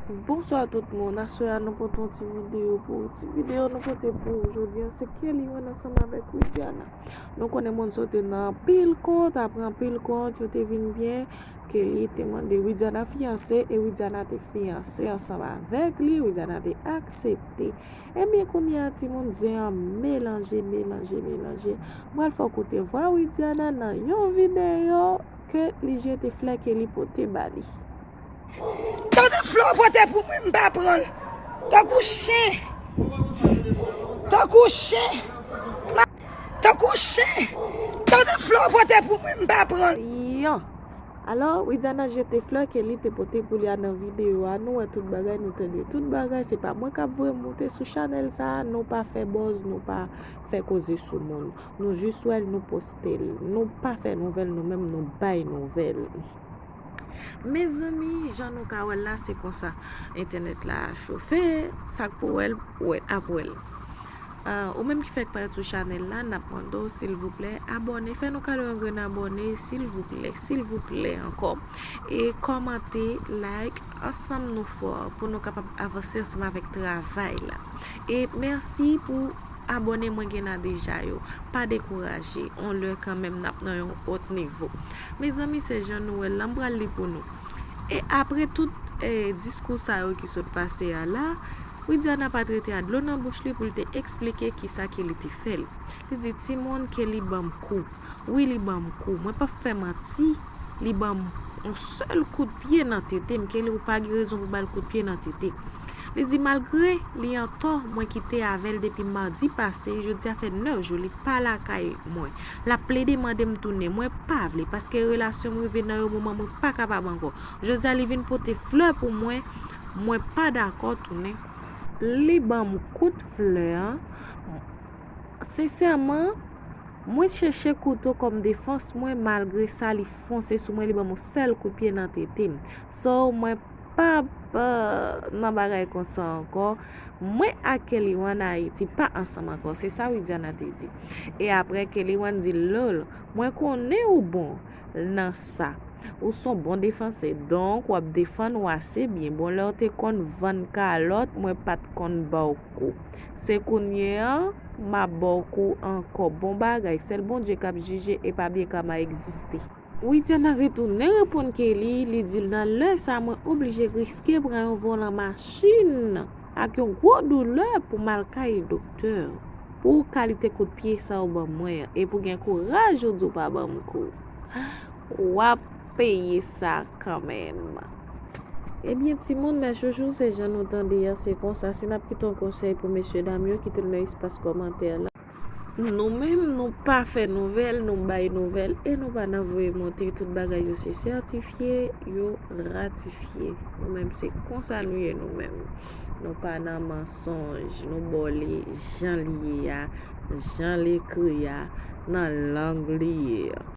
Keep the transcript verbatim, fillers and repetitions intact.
Bonswa tout moun, aswè a nou pote yon ti videyo pou ou. Ti videyo nou pote pou ou jodi a, se Kelly One ansanm avèk Widiana. Nou konnen moun sa yo te nan anpil kont, apre anpil kont, yo te vin byen. Kelly te mande Widiana fiyanse e Widiana te fiyanse ansanm avèk li, Widiana te aksepte. Ebyen, kounye a, timoun, zen an melanje, melanje, melanje. M pral fè w koute vwa Widiana nan yon videyo ke li jete flè Kelly pote ba li. Tande flè w pote pou mwen, m pa pran l. Tankou chen. Tankou chen. Ma-, tankou chen. Tande flè w pote pou mwen, m pa pran l. Yon. Alò, Widiana jete flè Kelly te pote pou li a nan videyo a. Nou wè tout bagay, nou tande tout bagay. Se pa mwen k ap voye moute sou chanèl sa a. Nou pa fè buzz, nou pa fè koze sou moun. Nou jis wè l, nou poste l. Nou pa fè nouvèl, nou menm, nou bay nouvèl. Mezanmi, jan nou ka wè l la, se konsa. Entènèt la chofe, sa k pou wè l, wè, ap wè l. Ah, ou menm ki fèk parèt sou chanèl la, n ap mande w, silvouplè, abòne. Fè nou kado yon grenn abòne, silvouplè, silvouplè ankò. E kòmante, like, ansanm nou fò pou nou kapab avanse ansanm avèk travay la. E mèsi pou abòne mwen gen la deja yo. Pa dekouraje, on lè kanmenm n ap nan yon òt nivo. Mezanmi, se jan nou wè l la, m pral li pou nou. E apre tout, eh, diskou sa yo ki sot pase a la, Widiana pa t rete a dlo nan bouch li pou l te eksplike kisa Kelly te fè l. Li di, "Timoun, Kelly ban m kou. Wi, li ban m kou. Mwen p ap fè manti. Li ban m yon sèl kout pye nan tete m. Kelly, ou pa gen rezon pou ba l kout pye nan tete." Li di, "Malgre li antò, mwen kite avè l depi madi pase, jodi a fè nèf jou, li pa lakay mwen. L ap plede mande m tounen, mwen pa vle, paske relasyon m rive nan yon moman mwen pa kapab ankò. Jodi a, li vin pote flè pou mwen, mwen pa dakò tounen." Li ban m kout flè an. Sensèman, mwen chèche kouto kòm defans mwen, malgre sa, li fonse sou mwen, li ban m yon sèl kout pye nan tete m. So, mwen p ap, euh, nan bagay konsa ankò. Mwen ak Kelly One Haiti pa ansanm ankò, se sa Widiana te di. E apre, Kelly One di, "Lol, mwen konnen ou bon nan sa. Ou s on bon defansè, donk w ap defann ou ase byen. Bon, lè w te konn vann kalòt, mwen pa t konn ba w kou. Se kounye a, m ap ba w kou ankò. Bon bagay, sèl Bondye k ap jije, e pa bliye kama egziste." Widiana retounen reponn Kelly, li di l, "Nan lè sa, mwen oblije riske pran yon volan machin ak yon gwo doulè pou m al kay doktè. Pou kalite kout pye sa w ban mwen an, e pou gen kouraj ou di w pa ban m kou. W ap peye sa kanmenm." Ebyen, timoun, men chouchou, se jan nou tande a, se konsa. Si n ap kite yon konsèy pou mesye dam yo, kite l nan espas kòmantè la. Nou menm, nou pa fè nouvèl, nou bay nouvèl, e nou pa nan voye monte. Tout bagay yo se sètifye, yo ratifye. Nou menm, se konsa nou ye nou menm. Nou pa nan mansonj, nou ba w li jan li ye a, jan l ekri a, nan lang li ye a.